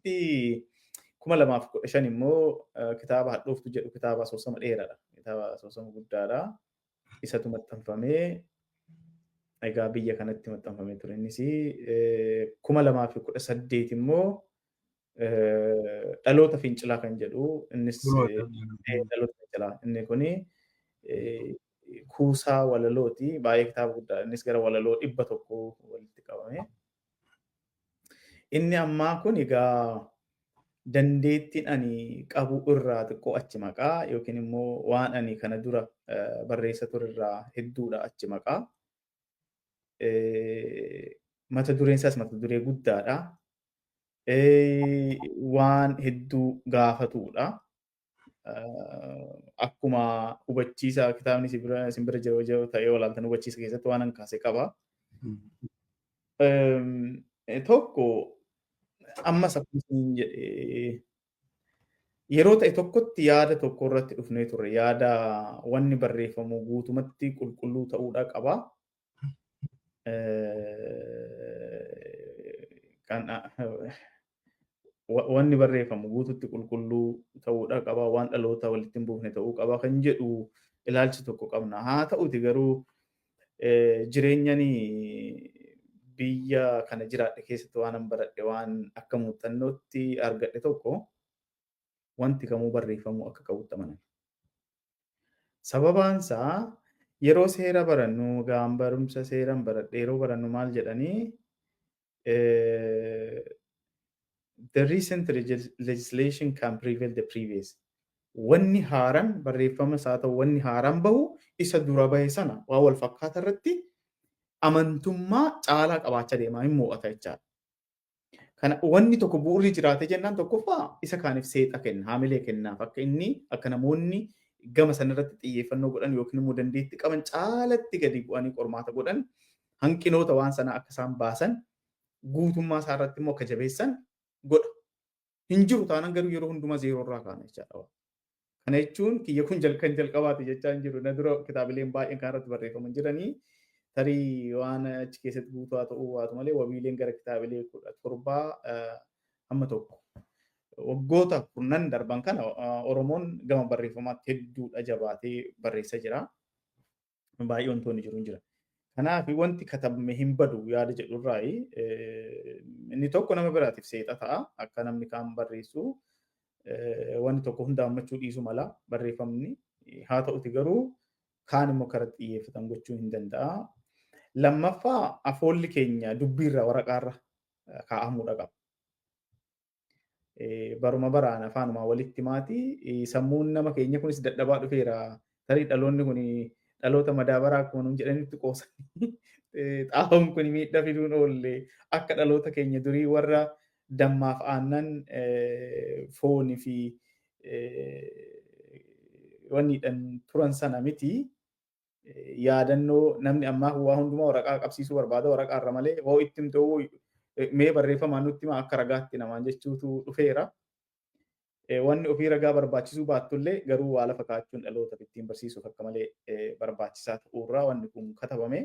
Akkasitti 2015 immoo kitaaba Hadhooftu jedhu, kitaaba asoosama dheeraadha. Kitaaba asoosama guddaadha. Isatu maxxanfamee, egaa biyya kanatti maxxanfamee ture. Innis 2018 immoo Dhaloota Fincilaa kan jedhu, innis Dhaloota Fincilaa, inni kuni kuusaa walalooti. Baay'ee kitaaba guddaa, innis gara walaloo 100 walitti qabame. Inni ammaa kun egaa dandeettiin ani qabu irraa xiqqoo achi maqaa yookiin immoo waan ani kana dura barreessa ture irraa hedduudha achi maqaa. Mata dureen isaas mata duree guddaadha. Waan hedduu gaafatudha. Akkuma hubachiisa kitaabni isin bira jiru ta'ee olaaltan, hubachiisa keessatti waan an kaase qaba. Tokko, ammas akkuma isin jedhe, yeroo ta'e tokkotti yaada tokko irratti dhufnee turre, yaada wanni barreeffamu guutumatti qulqulluu ta'uudha qaba. Kan wanni barreeffamu guututti qulqulluu ta'uudha qaba, waan dhaloota walitti hin buufne ta'uu qaba kan jedhu ilaalchi tokko qabna. Haa ta'uti garuu jireenyani biyya kana jiraadhe keessatti waan an baradhe, waan akka muuxannootti argadhe tokko, wanti kamuu barreeffamuu akka qabutti amanan. Sababaan isaa yeroo seera barannu, gaan barumsa seeran baradhe, yeroo barannu maal jedhanii, "The recent legislation can prevail the previous." Wanni haaraan barreeffama isaa ta'u, wanni haaraan bahu isa dura bahe sana waa wal fakkaata irratti amantummaa caalaa qabaachaa deemaa hin mo'ata jechaadha. Kana wanni tokko bu'uurri jiraate jennaan, tokkoffaa isa kaaniif seexa kenna, haamilee kennaaf, akka inni akka namoonni gama sanarratti xiyyeeffannoo godhan yookiin immoo dandeettii qaban caalatti gadi bu'anii qormaata godhan, hanqinoota waan sanaa akka isaan baasan, guutummaa isaa irratti immoo akka jabeessan godha. Hin jiru taanaan garuu yeroo hundumaa zeeroo irraa kaana jechaadha. Kana jechuun kiyya kun kan jalqabaati jechaa hin jiru. Na dura kitaabileen baay'een kan irratti barreeffaman jiranii, tarii waan achi keessatti guutuu haa ta'uu waatu malee, wabiileen gara kitaabilee 17 hamma tokko. Waggoota kurnan darban kana Oromoon gama barreeffamaatti hedduudha jabaatee barreessaa jira. Baay'ee wantoonni jiru hin jira. Kanaaf wanti katabame hin badu yaada jedhurraayi inni tokko nama biraatiif seexa ta'a, akka namni kaan barreessu wanni tokko hunda hammachuu dhiisuu mala barreeffamni, haa ta'uti garuu kaan immoo karaa xiyyeeffatan gochuu hin danda'a. Lammaffaa, afoolli keenya dubbiirra waraqaarra kaa'amuudha qaba. Baruma baraan afaanumaa walitti maati. Sammuun nama keenya kunis dadhabaa dhufeera. Tarii dhaloonni kun dhaloota madaabaraa akkuma nuun jedhanitti qoosanii, xaafoon kun miidhaa fiduun oolle, akka dhaloota keenya durii warra dammaaf aannan, foonii fi wanniidhaan turan sana miti. Yaadannoo namni ammaa waa hundumaa waraqaa qabsiisuu barbaada, waraqaa irra malee hoo itti himte mee barreeffamaan nutti himaa akka ragaatti namaan jechuutu dhufeera. Wanni ofii ragaa barbaachisuu baattullee garuu waa lafa kaa'achuun dhalootaaf ittiin barsiisuuf akka malee barbaachisaa ta'uurraa wanni kun katabame.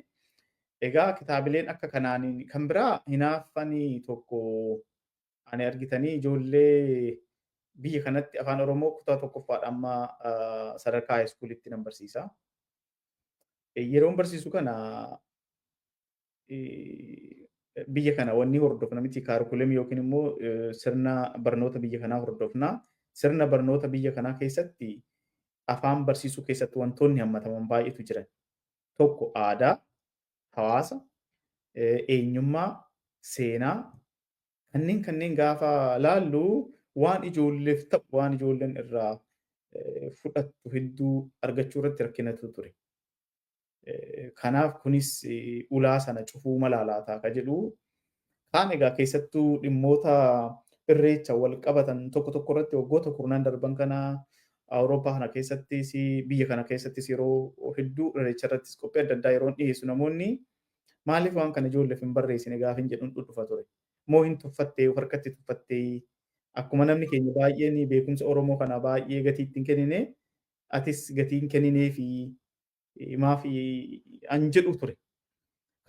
Egaa kitaabileen akka kanaaniin kan biraa hinaaffanii tokko ani argitanii, ijoollee biyya kanatti afaan Oromoo kutaa tokkoffaadha amma sadarkaa high schoolitti nan barsiisa. Yeroon barsiisu kana biyya kana wanni hordofna miti, curriculumii yookiin immoo sirna barnoota biyya kanaa hordofna. Sirna barnoota biyya kanaa keessatti afaan barsiisuu keessatti wantoonni hammataman baay'eetu jiran. Tokko aadaa, hawaasa, eenyummaa, seenaa, kanneen gaafa laallu waan ijoolleef ta'u, waan ijoolleen irraa fudhattu hedduu argachuu irratti rakkinatu ture. Kanaaf kunis ulaa sana cufuu mala laataa ka jedhu. Kaan egaa keessattuu dhimmoota irreecha wal qabatan tokko tokko irratti waggoota kurnan darban kana Awurooppaa kana keessattis biyya kana keessattis yeroo hedduu irreecha irrattis qophii adda addaa yeroon dhiyeessu, namoonni maaliif waan kana ijoolleef hin barreessine gaafin jedhuun dhufa ture. Moo hin tuffattee, harkatti tuffattee, akkuma namni keenya baay'een beekumsa Oromoo kana baay'ee gatii ittiin kennine, atis gatii hin kenninee fi maaf an jedhu ture.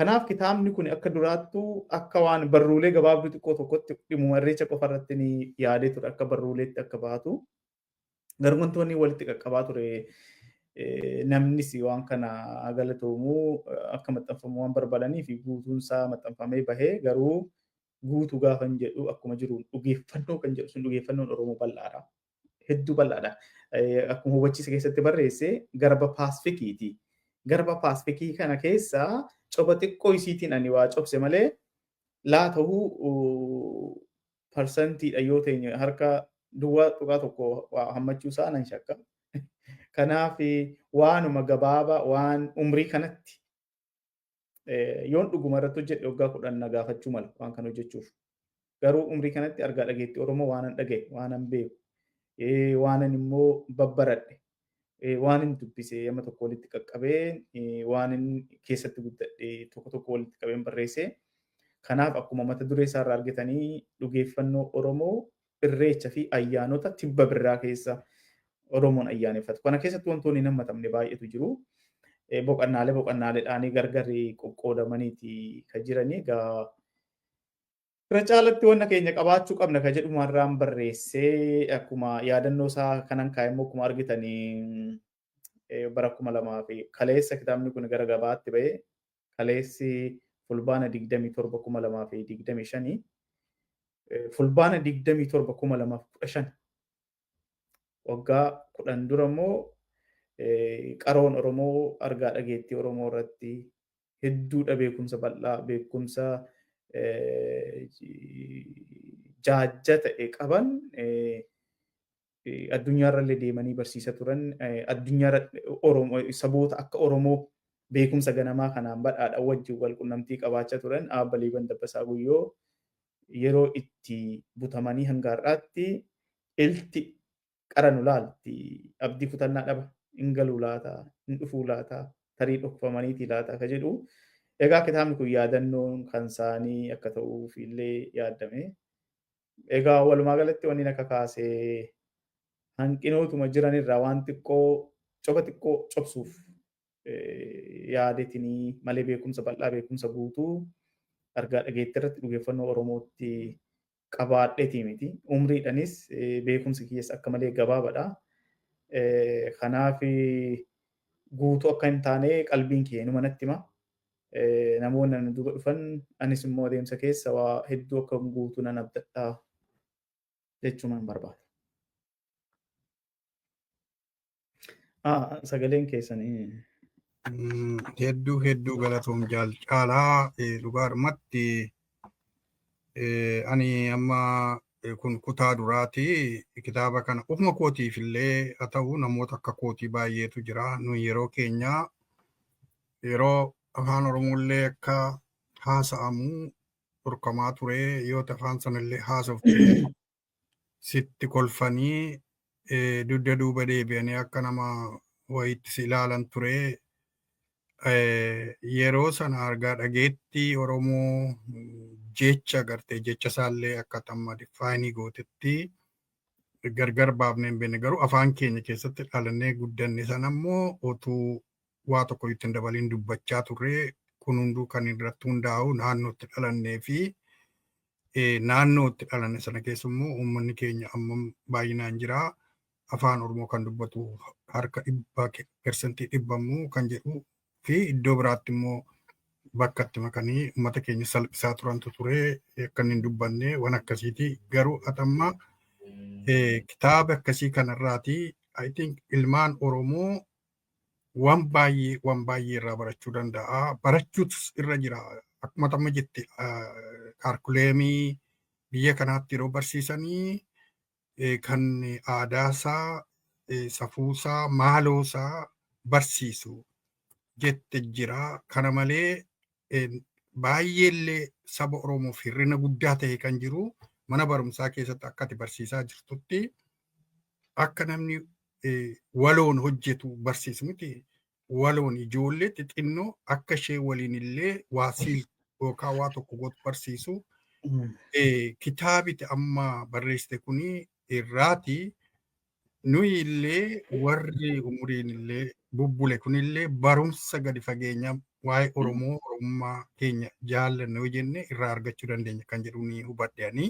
Kanaaf kitaabni kun akka duraattuu akka waan barruulee gabaabduu xiqqoo tokkotti dhimuma Irreecha qofa irratti ni yaadee ture, akka barruuleetti akka baatu. Garuu wantoonni walitti qaqqabaa ture, namnis waan kana galatoomuu akka maxxanfamu waan barbaadanii fi guutuunsaa maxxanfamee bahee, garuu guutuu gaafa hin jedhu akkuma jiru dhugeeffannoo kan jedhu sun dhugeeffannoon Oromoo bal'aadha. Hedduu bal'aadha. Akkuma hubachiisa keessatti barreesse, garba Paasifikiiti. Garba Paasifikii kana keessa coba xiqqoo isiitiin ani waa cobse malee laa ta'uu parsantiidha yoo ta'e harka 0.1 hammachuu isaa nan shakka. Kanaaf waanuma gabaabaa waan umrii kanatti yoon dhuguma irratti hojjedhe waggaa 10 na gaafachuu mala waan kana hojjechuuf. Garuu umrii kanatti argaa dhageetti Oromoo waanan dhagaye, waanan beeku, waanan immoo babbaradhe, waanan dubbise amma tokko walitti qaqqabee, waanan keessatti guddadhe tokko tokko walitti qabeen barreesse. Kanaaf akkuma mata duree isaarraa argitanii, dhugeeffannoo Oromoo Irreecha fi ayyaanota tibba birraa keessa Oromoon ayyaaneffatu. Kana keessatti wantoonni hin hammatamne baay'eetu jiru. Boqonnaalee boqonnaaleedhaan gargari qoqqoodamaniiti kan jiranii. Egaa irra caalatti wanna keenya qabaachuu qabna kan jedhumarraan barreessee, akkuma yaadannoo isaa kanan kaa'e immoo akkuma argitanii bara 2000 fi kaleessa kitaabni kun gara gabaatti ba'e, kaleessi Fulbaana 27 2025, Fulbaana 27 2015, waggaa 10 dura immoo qaroon Oromoo argaa dhageettii Oromoo irratti hedduudha beekumsa bal'aa, beekumsa jaajja ta'e qaban, addunyaarrallee deemanii barsiisa turan, addunyaarra Oromoo saboota akka Oromoo beekumsa ganamaa kanaan badhaadha wajjin wal qunnamtii qabaachaa turan, Aabba Liiban Dabbasaa Guyyoo yeroo itti butamanii hanga har'aatti ilti qara nu laalti, abdii kutannaa dhaba, hin galuu laata, hin dhufuu laata, tarii dhokfamaniitii laata ka jedhu. Egaa kitaabni kun yaadannoon kan isaanii akka ta'uuf illee yaadame. Egaa walumaa galatti wanni akka kaasee hanqinootuma jiran irraa waan xiqqoo coba xiqqoo cobsuuf yaadetinii malee beekumsa bal'aa, beekumsa guutuu argaa dhageetti irratti dhugeeffannoo Oromootti qabaadheetii miti. Umriidhanis beekumsi kiyyas akka malee gabaabaadha. Kanaaf guutuu akka hin taane qalbiin kiyya inuma natti hima. Namoonni ana duuba dhufan, anis immoo adeemsa keessa waa hedduu akka guutuu nan abdadhaa jechuun barbaada. Sagaleen keessanii. Hedduu hedduu galatoom, Jaal Caalaa. Dhugaadhumatti ani amma kun kutaa duraati. Kitaaba kana ofuma kootiif illee haa ta'u, namoota akka kootii baay'eetu jira. Nu yeroo keenya yeroo afaan Oromollee akka haasa'amu dhorkamaa ture, yoo afaan sanallee haasofte sitti kolfanii dugda duuba deebi'anii akka nama wayiitti si ilaalan ture. Yeroo sana argaa dhageetti Oromoo jecha gartee jecha isaallee akka tamma define gootetti gargar baafnee hin beekne, garuu afaan keenya keessatti dhalannee guddanne sana immoo otuu waa tokko itti hin dabaliin dubbachaa turre. Kun hunduu kan irratti hundaa'u naannootti dhalannee fi naannootti dhalanne sana keessa immoo uummanni keenya amma baay'inaan jira. Afaan Oromoo kan dubbatu harka dhibba 100% immoo kan jedhu fi iddoo biraatti immoo bakka itti makanii uummata keenya salphisaa turantu ture, akka inni hin dubbanne waan akkasiiti. Garuu atamma kitaaba akkasii kanarraati I think ilmaan Oromoo waan baay'ee waan baay'ee irraa barachuu danda'a. Barachuutus irra jira. Akkuma tamma jette, curriculum biyya kanaatti yeroo barsiisanii kan aadaasaa, safuusaa, maaloosaa barsiisu jette jira. Kana malee baay'eellee saba Oromoof hir'ina guddaa ta'e kan jiru, mana barumsaa keessatti akka ati barsiisaa jirtutti akka namni waloon hojjetu barsiisu miti. Waloon ijoollee xixinnoo akka ishee waliin illee waa siiltu yookaan waa tokko gootu barsiisu. Kitaabiti amma barreessite kuni irraati nuyi illee warri umuriin illee Bubbule kunillee barumsa gadi fageenyaa waa'ee Oromoo, Oromummaa keenya jaallanne yoo jenne irraa argachuu dandeenya kan jedhu ni hubadhe ani.